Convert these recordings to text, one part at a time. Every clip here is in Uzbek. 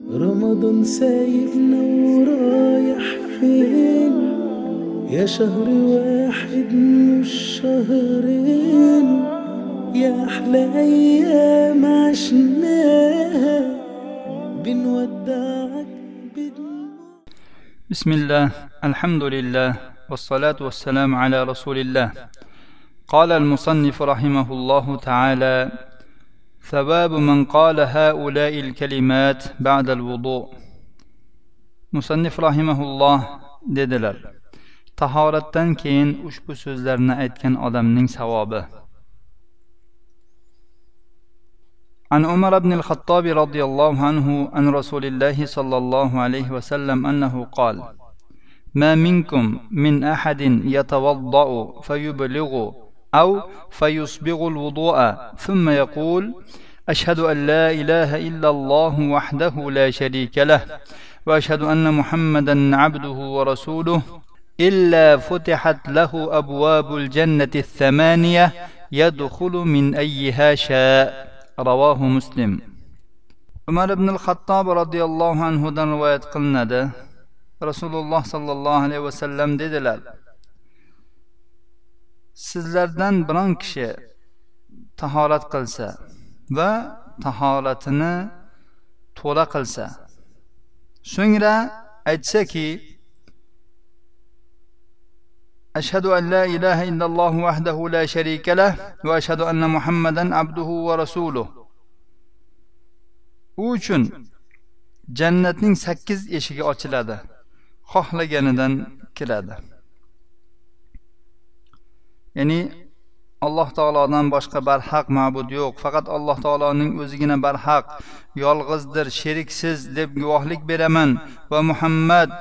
رمضان سايبنا ورايح فين؟ يا شهر واحد مش شهرين، يا أحلى أيام عشناها بنودعك بدموع. بسم الله، الحمد لله، والصلاة والسلام على رسول الله. قال المصنف رحمه الله تعالى: ثواب من قال هؤلاء الكلمات بعد الوضوء. Musannif rahimahulloh dedilar: tahoratdan keyin ushbu so'zlarni aytgan odamning savobi. An Umar ibn al-Khattab radhiyallohu anhu an Rasulillah sallallohu alayhi va sallam annahu qala: ما منكم من أحد يتوضأ فيبلغ أو فيسبغ الوضوء ثم يقول: أشهد أن لا إله إلا الله وحده لا شريك له وأشهد أن محمدا عبده ورسوله إلا فتحت له أبواب الجنة الثمانية يدخل من أيها شاء. رواه مسلم. Umar ibn al-Khattab radhiyallohu anhudan rivoyat qilinadi. Rasululloh sallallohu alayhi vasallam dedilar: sizlardan biron kishi tahorat qilsa va tahoratini to'la qilsa, so'ngra aytsaki: ashhadu an la ilaha illalloh vahdahu la sharika lah va ashhadu anna Muhammadan abduhu va rasuluh, u uchun jannatning 8 eshigi ochiladi, xohlaganidan kiradi. Ya'ni Alloh taolodan boshqa barhaq ma'bud yo'q, faqat Alloh taoloning o'zigina barhaq, yolg'izdir, sheriksiz deb guvohlik beraman va Muhammad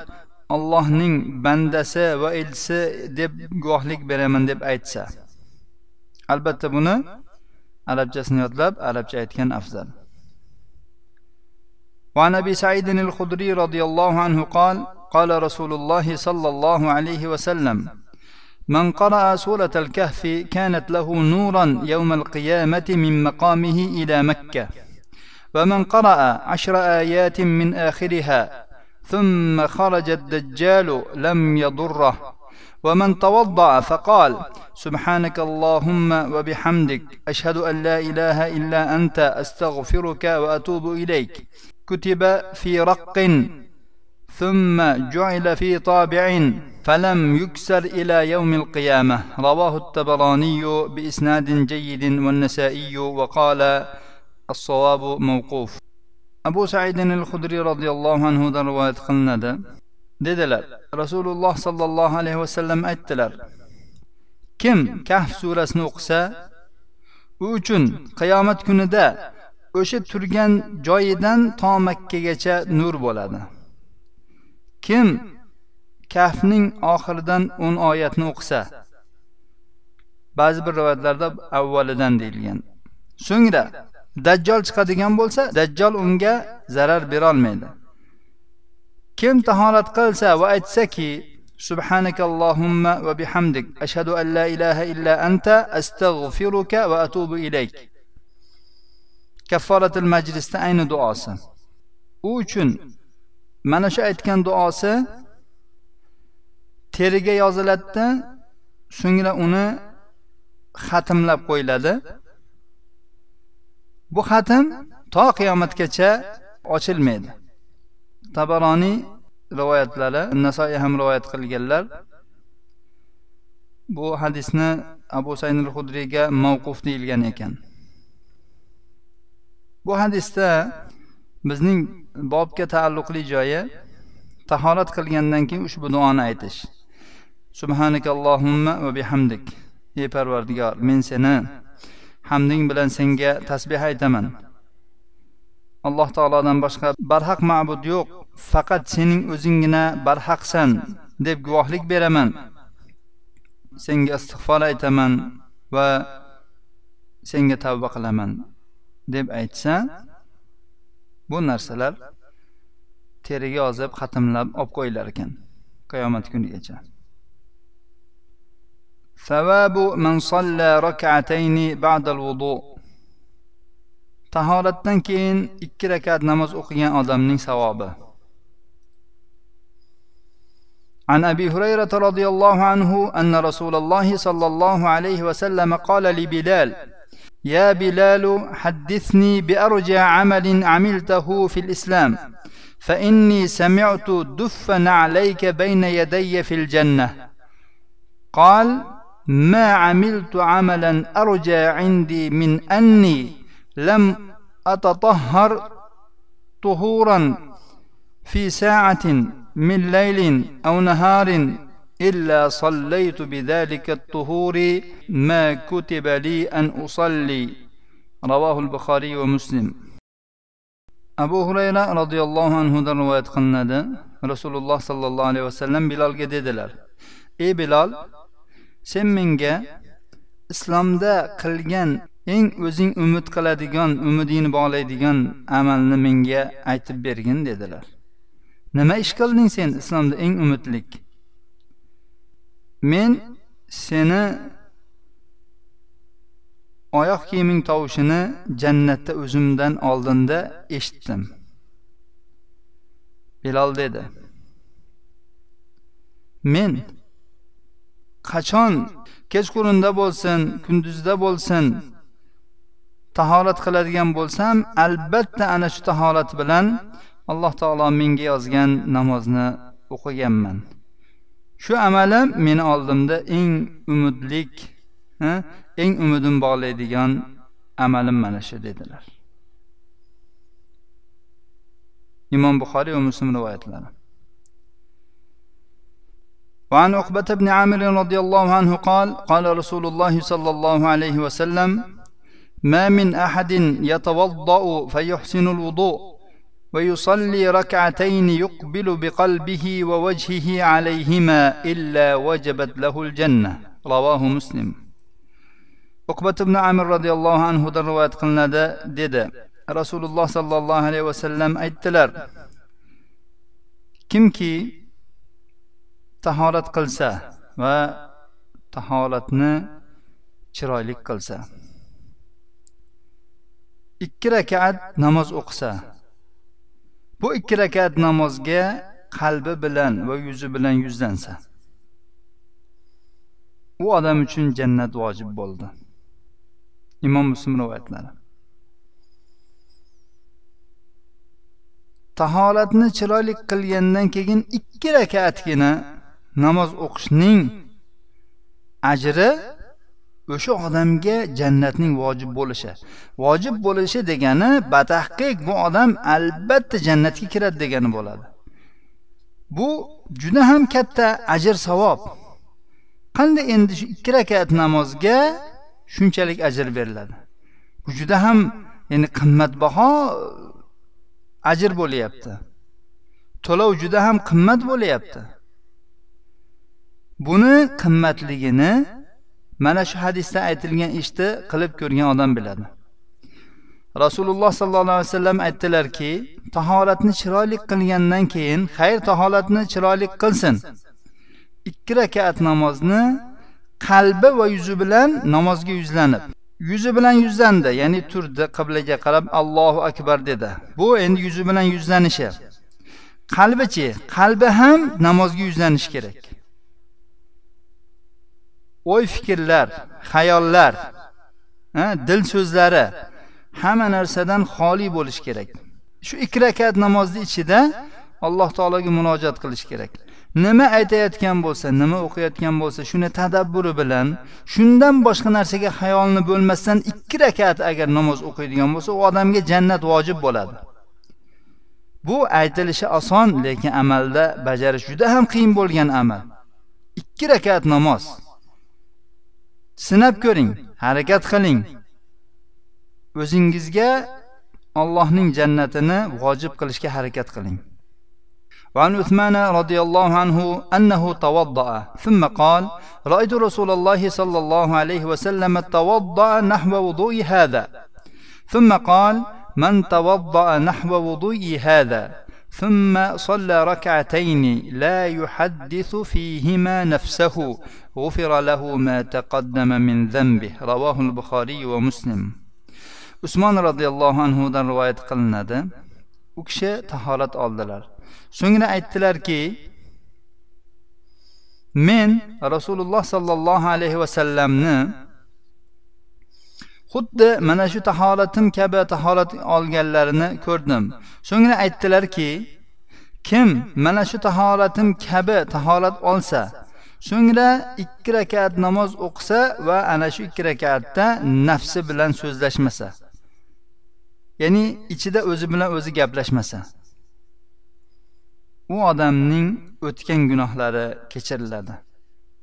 Allohning bandasi va elchisi deb guvohlik beraman deb aytsa. Albatta buni arabchasini yodlab, arabcha aytgan afzal. Va Nabi Sa'id al-Khudri radhiyallohu anhu qol: qala Rasululloh sallallohu alayhi va sallam: من قرأ سورة الكهف كانت له نورا يوم القيامة من مقامه إلى مكة، ومن قرأ 10 آيات من آخرها ثم خرج الدجال لم يضره، ومن توضأ فقال: سبحانك اللهم وبحمدك أشهد أن لا إله إلا أنت أستغفرك وأتوب إليك، كتب في رق ثم جعل في طابع فلم يكسر إلى يوم القيامة. رواه الطبراني بإسناد جيد والنسائي وقال الصواب موقوف. Abu Sa'id al-Khudri radhiyallohu anhu dan rivoyat qilinadi. Dedilar: Rasululloh sallallohu alayhi vasallam aytdilar: kim Kahf surasini o'qisa, u uchun qiyomat kunida o'sha turgan joyidan to Makkagacha nur bo'ladi. Kim Kahfning oxiridan 10 oyatni o'qisa, ba'zi bir rivoyatlarda avvalidan deyilgan, so'ngra Dajjal chiqadigan bo'lsa, Dajjal unga zarar bera olmaydi. Kim tahorat qilsa va aytsaki: Subhanakallohumma va bihamdik ashhadu an la ilaha illa anta astag'firuka va atubu ilayk. Kafforatul majlisda ayni duosi. U uchun mana shu aytgan duosi teriga yoziladida, so'ngra uni xatmlab qo'yiladi. Bu xatm to qiyomatgacha ochilmaydi. Tabaroniy rivoyatlari, Nasoiy ham rivoyat qilganlar. Bu hadisni Abu Sa'id al-Xudriyga mavquf deyilgan ekan. Bu hadisda bizning bobga taalluqli joyi tahorat qilgandan keyin ushbu duoni aytish. Subhanakallohumma va bihamdik. Ey Parvardigor, men seni hamding bilan senga tasbih aytaman. Alloh taolodan boshqa barhaq ma'bud yo'q, faqat sening o'zinggina barhaqsan deb guvohlik beraman. Senga istig'for aytaman va senga tavba qilaman deb aytsa, bu narsalar teriga yozib, xatmlab olib qo'yilar ekan qiyomat kunigacha. Savabu man salla rak'atayn ba'da al-wudu. Tahoratdan keyin 2 rakat namoz o'qigan odamning savobi. عن أبي هريرة رضي الله عنه أن رسول الله صلى الله عليه وسلم قال لبلال: يا بلال حدثني بأرجى عمل عملته في الإسلام، فإني سمعت دفا عليك بين يدي في الجنة. قال: ما عملت عملا أرجى عندي من أني لم أتطهر طهورا في ساعة من ليل أو نهار إلا صليت بذلك الطهور ما كتب لي أن أصلي. رواه البخاري ومسلم. Abu Hurayra radhiyallohu anhudan rivoyat qilinadi. Rasululloh sallallohu alayhi vasallam Bilalga dedilar: "Ey Bilal, sen menga islomda qilgan eng o'zing umid qiladigan, umidingni bog'laydigan amalni menga aytib bergin" dedilar. Nima ish qilding sen islomda eng umidlik? Men seni oyoq kiyiming tovushini jannatda o'zimdan oldinda eshitdim. Bilal dedi: Men qachon kechqurunda bo'lsin, kunduzda bo'lsin tahorat qiladigan bo'lsam, albatta ana shu tahorat bilan Alloh taolo menga yozgan namozni o'qiganman. Shu amalim meni oldimda eng umidlik, eng umidim bog'laydigan amalim mana shu dedilar. Imom Buxoriy va Muslim rivoyatlari. وعن عقبة بن عامر رضي الله عنه قال: قال رسول الله صلى الله عليه وسلم: ما من أحد يتوضأ فيحسن الوضوء ويصلي ركعتين يقبل بقلبه ووجهه عليهما إلا وجبت له الجنة. رواه مسلم. Uqbat ibn Amir radhiyallohu anhu dan rivoyat qilinadi, dedi: Rasululloh sallallohu alayhi vasallam aytdilar: Kimki tahorat qilsa va tahoratni chiroyli qilsa, 2 rakat namoz o'qisa, bu 2 rakat namozga qalbi bilan va yuzi bilan yuzlansa, u odam uchun jannat vojib bo'ldi. Imom Muslim rivoyatlari. Tahoratni chiroyli qilgandan keyin 2 rakatgina namoz o'qishning ajri o'sha odamga jannatning vojib bo'lishi. Vojib bo'lishi degani batahqiq bu odam albatta jannatga kiradi degani bo'ladi. Bu juda ham katta ajr savob. Qanday endi shu 2 rakat namozga shunchalik ajr beriladi? Bu juda ham, ya'ni qimmatbaho ajr bo'lyapti. To'lov juda ham qimmat bo'lyapti. Buni qimmatligini mana shu hadisda aytilgan ishni qilib ko'rgan odam biladi. Rasululloh sallallohu alayhi vasallam aytdilarki, tahoratni chiroyli qilgandan keyin xayr tahoratni chiroyli qilsin. 2 rakat namozni qalbi va yuzi bilan namozga yuzlanib, yuzi bilan yuzlandi, ya'ni turdi qiblaga qarab Allohu akbar dedi. Bu endi yuzi bilan yuzlanishi. Qalbichi, qalbi ham namozga yuzlanishi kerak. O'y fikrlar, xayollar, dil so'zlari hamma narsadan xoli bo'lish kerak. Shu 2 rakat namozning ichida Alloh taologa murojaat qilish kerak. Nima aytayotgan bo'lsa, nima o'qiyotgan bo'lsa, shuni tadabburi bilan, shundan boshqa narsaga xayolini bo'lmasdan 2 rakat agar namoz o'qiydigan bo'lsa, u odamga jannat vojib bo'ladi. Bu aytilishi oson, lekin amalda bajarish juda ham qiyin bo'lgan amal. 2 rakat namoz. Sinab ko'ring, harakat qiling. O'zingizga Allohning jannatini vojib qilishga harakat qiling. وعن عثمان رضي الله عنه أنه توضأ ثم قال: رأيت رسول الله صلى الله عليه وسلم توضأ نحو وضوء هذا، ثم قال: من توضأ نحو وضوء هذا ثم صلى ركعتين لا يحدث فيهما نفسه غفر له ما تقدم من ذنبه. رواه البخاري ومسلم. Usmon radhiyallohu anhu dan rivoyat qilinadi. U kishi tahorat oldilar. So'ngra aytdilarki, men Rasululloh sallallohu alayhi va sallamni xuddi mana shu tahoratim kabi tahorat olganlarini ko'rdim. So'ngra aytdilarki, kim mana shu tahoratim kabi tahorat olsa, so'ngra 2 rakat namoz o'qisa va ana shu 2 rakatda nafsi bilan so'zlashmasa, ya'ni ichida o'zi bilan o'zi gaplashmasa, u odamning o'tgan gunohlari kechiriladi.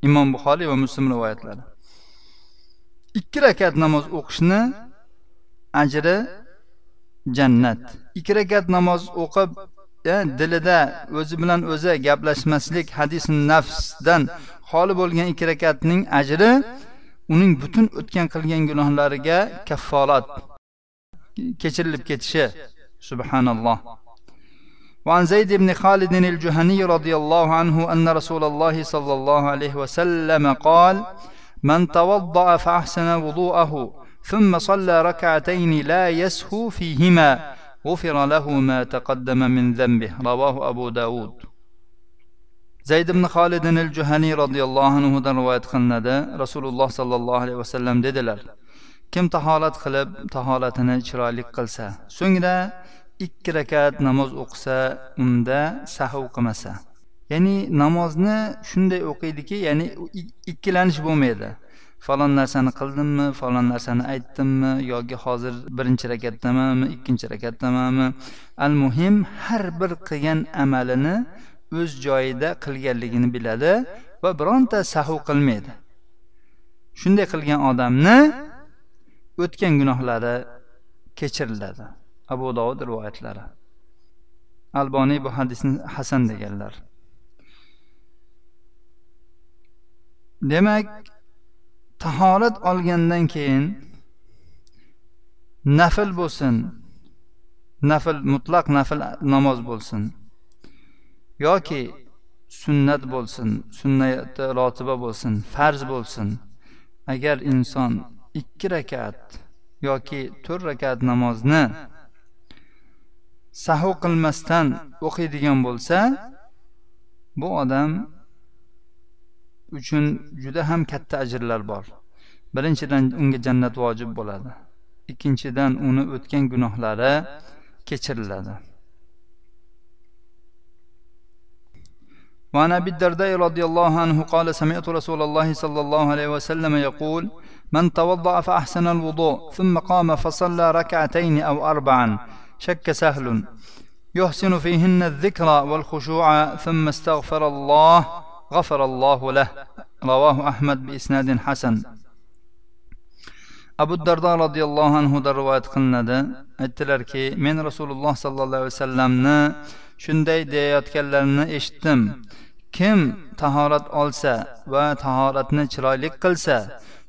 Imom Buxoriy va Muslim rivoyatlari. 2 rakat namoz o'qishni ajri jannat. 2 rakat namoz o'qib dilida o'zi bilan o'zi gaplashmaslik, hadis nafsdan xoli bo'lgan 2 rakatning ajri uning butun o'tgan qilgan gunohlariga kafforat, kechirilib ketishi. Subhanalloh. وعن زيد بن خالد الجهني رضي الله عنه أن رسول الله صلى الله عليه وسلم قال: من توضأ فأحسن وضوءه ثم صلى ركعتين لا يسهو فيهما غفر له ما تقدم من ذنبه. رواه أبو داود. Zayd ibn Xolid al-Juhani radhiyallohu anhu dan rivoyat qilinadi. Rasululloh sallallohu alayhi vasallam dedilar: kim tahorat qilib, tahoratini chiroyli qilsa, so'ngra 2 rakat namoz o'qisa, unda sahv qilmasa, ya'ni namozni shunday o'qiydiki, ya'ni ikkilanish bo'lmaydi. Falon narsani qildimmi, falon narsani aytdimmi, yoki hozir birinchi rakatdamanmi, ikkinchi rakatdamanmi? Al-muhim, har bir qilgan amalini o'z joyida qilganligini biladi va bironta sahv qilmaydi. Shunday qilgan odamni o'tgan gunohlari kechiriladi. Abu Dovud rivoyatlari. Alboniy bu hadisni hasan deganlar. Demak, tahorat olgandan keyin nafl bo'lsin, nafl mutlaq nafl namoz bo'lsin yoki sunnat bo'lsin, sunnat rotiba bo'lsin, farz bo'lsin, agar inson 2 rakat yoki 4 rakat namozni sahv qilmasdan o'qiydigan bo'lsa, bu odam uchun juda ham katta ajrlar bor. Birinchidan, unga jannat vojib bo'ladi. Ikkinchidan, uni o'tgan gunohlari kechiriladi. وعن أبي الدرداء رضي الله عنه قال: سمعت رسول الله صلى الله عليه وسلم يقول: من توضأ فأحسن الوضوء ثم قام فصلى ركعتين أو أربعا شك سهل يحسن فيهن الذكر والخشوع ثم استغفر الله غفر الله له. رواه أحمد بإسناد حسن. Abu Dardo radhiyallohu anhu dan rivoyat qilinadi. Aytdilarki, men Rasululloh sallallohu alayhi vasallamni shunday deyayotganlarini eshitdim. Kim tahorat olsa va tahoratni chiroyli qilsa,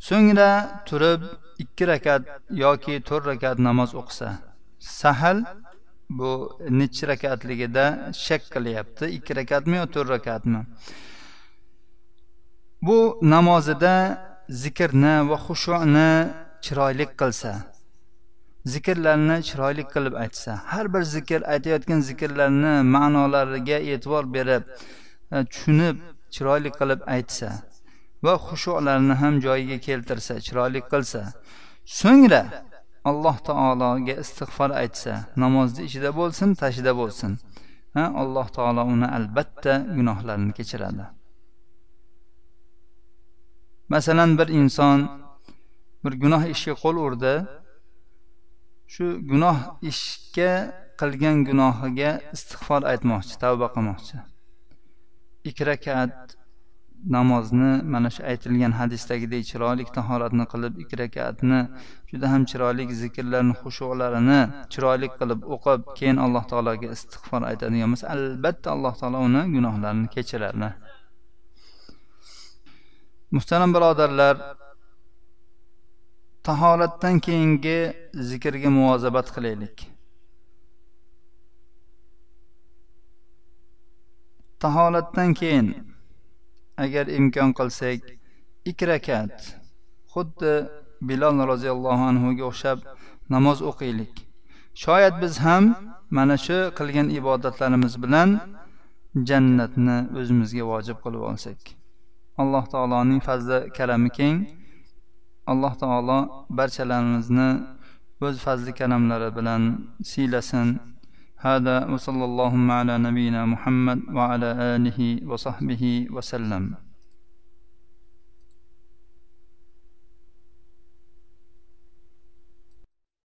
so'ngra turib 2 rakat yoki 4 rakat namoz o'qisa. Sahal bu necha rakatligida shak qilyapti, 2 rakatmi yo 4 rakatmi? Bu namozida zikrni va xushu'ni chiroyli qilsa, zikrlarni chiroyli qilib aytsa, har bir zikr aytayotgan zikrlarni ma'nolariga e'tibor berib, tushunib chiroyli qilib aytsa va xushu'larni ham joyiga keltirsa, chiroyli qilsa, so'ngra Alloh taologa istig'for aytsa, namozni ichida bo'lsin, tashida bo'lsin, Alloh taolo uni albatta gunohlarini kechiradi. Masalan, bir inson bir gunoh ishga qo'l urdi, shu gunoh ishga qilgan gunohiga istig'for aytmoqchi, tavba qilmoqchi. 2 rakat namozni mana shu aytilgan hadisdagidek chiroyli tahoratni qilib, 2 rakatni juda ham chiroyli zikrlarni, xushu'larini chiroyli qilib o'qib, keyin Alloh taologa istig'for aytadigan bo'lsa, albatta Alloh taolo uni gunohlarini kechiradi. Muhtaram birodarlar, tahoratdan keyingi zikrga muvozabat qilaylik. Tahoratdan keyin agar imkon qilsak 2 rakat xuddi Bilol roziyallohu anhuga o'xshab namoz o'qiylik. Shoyat biz ham mana shu qilgan ibodatlarimiz bilan jannatni o'zimizga vojib qilib olsak. Alloh taoloning fazli karami keng. Alloh taolo barchalarimizni o'z fazli karamlari bilan siylasin. Hada va sallallohu ala nabiyina Muhammad va ala alihi va sahbihi va sallam.